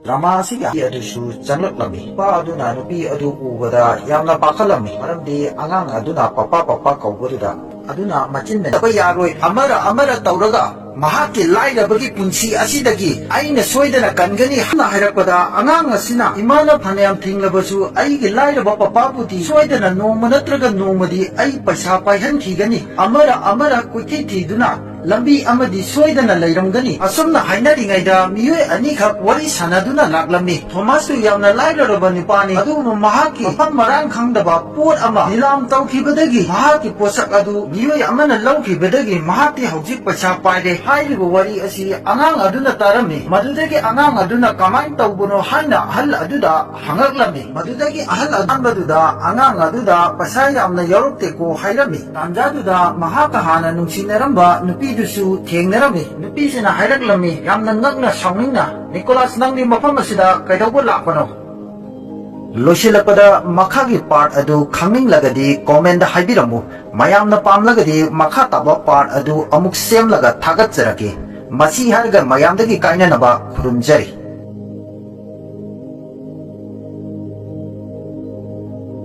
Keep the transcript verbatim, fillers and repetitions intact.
Drama ꯑꯁꯤꯒꯤ ꯑꯗꯨꯁꯨ ꯆꯪꯂꯛꯂꯝꯃꯤ꯫ ꯅꯨꯄꯥ ꯑꯗꯨꯅ ꯅꯨꯄꯤ ꯑꯗꯨ ꯎꯕꯗ ꯌꯥꯝꯅ ꯄꯥꯈꯠꯂꯝꯃꯤ, ꯃꯔꯝꯗꯤ ꯑꯉꯥꯡ ꯑꯗꯨꯅ "ꯄꯄꯥ, ꯄꯄꯥ" ꯀꯧꯕꯗꯨꯗ꯫ ꯑꯗꯨꯅ ꯃꯆꯤꯟꯅ ꯇꯧꯕ ꯌꯥꯔꯣꯏ, ꯑꯃꯔ ꯑꯃꯔ ꯇꯧꯔꯒ ꯃꯍꯥꯛꯀꯤ ꯂꯥꯏꯔꯕꯒꯤ ꯄꯨꯟꯁꯤ ꯑꯁꯤꯗꯒꯤ ꯑꯩꯅ ꯁꯣꯏꯗꯅ ꯀꯟꯒꯅꯤ ꯍꯥꯏꯅ ꯍꯥꯏꯔꯛꯄꯗ, ꯑꯉꯥꯡ ꯑꯁꯤꯅ "ꯏꯃꯥꯅ ꯐꯅꯌꯥꯝ ꯊꯤꯡꯂꯕꯁꯨ ꯑꯩꯒꯤ ꯂꯥꯏꯔꯕ ꯄꯄꯥꯕꯨꯗꯤ ꯁꯣꯏꯗꯅ ꯅꯣꯡꯃ ꯅꯠꯇ꯭ꯔꯒ ꯅꯣꯡꯃꯗꯤ ꯑꯩ ꯄꯩꯁꯥ ꯄꯥꯏꯍꯟꯈꯤꯒꯅꯤ, ꯑꯃꯔ ꯑꯃꯔ ꯀꯣꯏꯊꯤ ꯊꯤꯗꯨꯅ ꯂꯝꯕꯤ ꯑꯃꯗꯤ ꯁꯣꯏꯗꯅ ꯂꯩꯔꯝꯒꯅꯤ"꯫ ꯑꯁꯨꯝꯅ ꯍꯥꯏꯅꯔꯤꯉꯩꯗ ꯃꯤꯑꯣꯏ ꯑꯅꯤꯈꯛ ꯋꯥꯔꯤ ꯁꯥꯟꯅꯗꯨꯅ ꯂꯥꯛꯂꯝꯃꯤ꯫ ꯊꯣꯃꯥꯁꯁꯨ ꯌꯥꯝꯅ ꯂꯥꯏꯔꯔꯕ ꯅꯨꯄꯥꯅꯤ, ꯑꯗꯨꯕꯨ ꯃꯍꯥꯛꯀꯤ ꯃꯐꯝ ꯃꯔꯥꯡ ꯈꯪꯗꯕ ꯄꯣꯠ ꯑꯃ ꯅꯤꯂꯥꯝ ꯇꯧꯈꯤꯕꯗꯒꯤ ꯃꯍꯥꯛꯀꯤ ꯄꯣꯠꯁꯛ ꯑꯗꯨ ꯃꯤꯑꯣꯏ ꯑꯃꯅ ꯂꯧꯈꯤꯕꯗꯒꯤ ꯃꯍꯥꯛꯇꯤ ꯍꯧꯖꯤꯛ ꯄꯩꯁꯥ ꯄꯥꯏꯔꯦ ꯍꯥꯏꯔꯤꯕ ꯋꯥꯔꯤ ꯑꯁꯤ ꯑꯉꯥꯡ ꯑꯗꯨꯅ ꯇꯥꯔꯝꯃꯤ꯫ ꯃꯗꯨꯗꯒꯤ ꯑꯉꯥꯡ ꯑꯗꯨꯅ "ꯀꯃꯥꯏꯅ ꯇꯧꯕꯅꯣ?" ꯍꯥꯏꯅ ꯑꯍꯜ ꯑꯗꯨꯗ ꯍꯪꯂꯛꯂꯝꯃꯤ꯫ ꯃꯗꯨꯗꯒꯤ ꯑꯍꯜ ꯑꯗꯨꯅ ꯑꯉꯥꯡ ꯑꯗꯨꯗ "ꯄꯩꯁꯥ ꯌꯥꯝꯅ ꯌꯥꯎꯔꯛꯇꯦꯀꯣ" ꯍꯥꯏꯔꯝꯃꯤ꯫ ꯇꯥꯟꯖꯥꯗꯨꯗ ꯃꯍꯥꯛꯀ ꯍꯥꯟꯅ ꯅꯨꯡꯁꯤꯅꯔꯝꯕ ꯅꯨꯄꯤꯗꯨꯁꯨ ꯊꯦꯡꯅꯔꯝꯃꯤ꯫ ꯅꯨꯄꯤꯁꯤꯅ ꯍꯥꯏꯔꯛꯂꯝꯃꯤ, ꯌꯥꯝꯅ ꯉꯛꯅ ꯁꯥꯎꯅꯤꯡꯅ, "ꯅꯤꯀꯣꯂꯥꯁ, ꯅꯪꯗꯤ ꯃꯐꯝ ꯑꯁꯤꯗ ꯀꯩꯗꯧꯕ ꯂꯥꯛꯄꯅꯣ?" ꯂꯣꯏꯁꯤꯜꯂꯛꯄꯗ ꯃꯈꯥꯒꯤ ꯄꯥꯔꯠ ꯑꯗꯨ ꯈꯪꯅꯤꯡꯂꯒꯗꯤ ꯀꯣꯃꯦꯟꯗ ꯍꯥꯏꯕꯤꯔꯝꯃꯨ꯫ ꯃꯌꯥꯝꯅ ꯄꯥꯝꯂꯒꯗꯤ ꯃꯈꯥ ꯇꯥꯕ ꯄꯥꯔꯠ ꯑꯗꯨ ꯑꯃꯨꯛ ꯁꯦꯝꯂꯒ ꯊꯥꯒꯠꯆꯔꯛꯀꯦ꯫ ꯃꯁꯤ ꯍꯥꯏꯔꯒ ꯃꯌꯥꯝꯗꯒꯤ ꯀꯥꯏꯅꯅꯕ ꯈꯨꯔꯨꯝꯖꯔꯤ꯫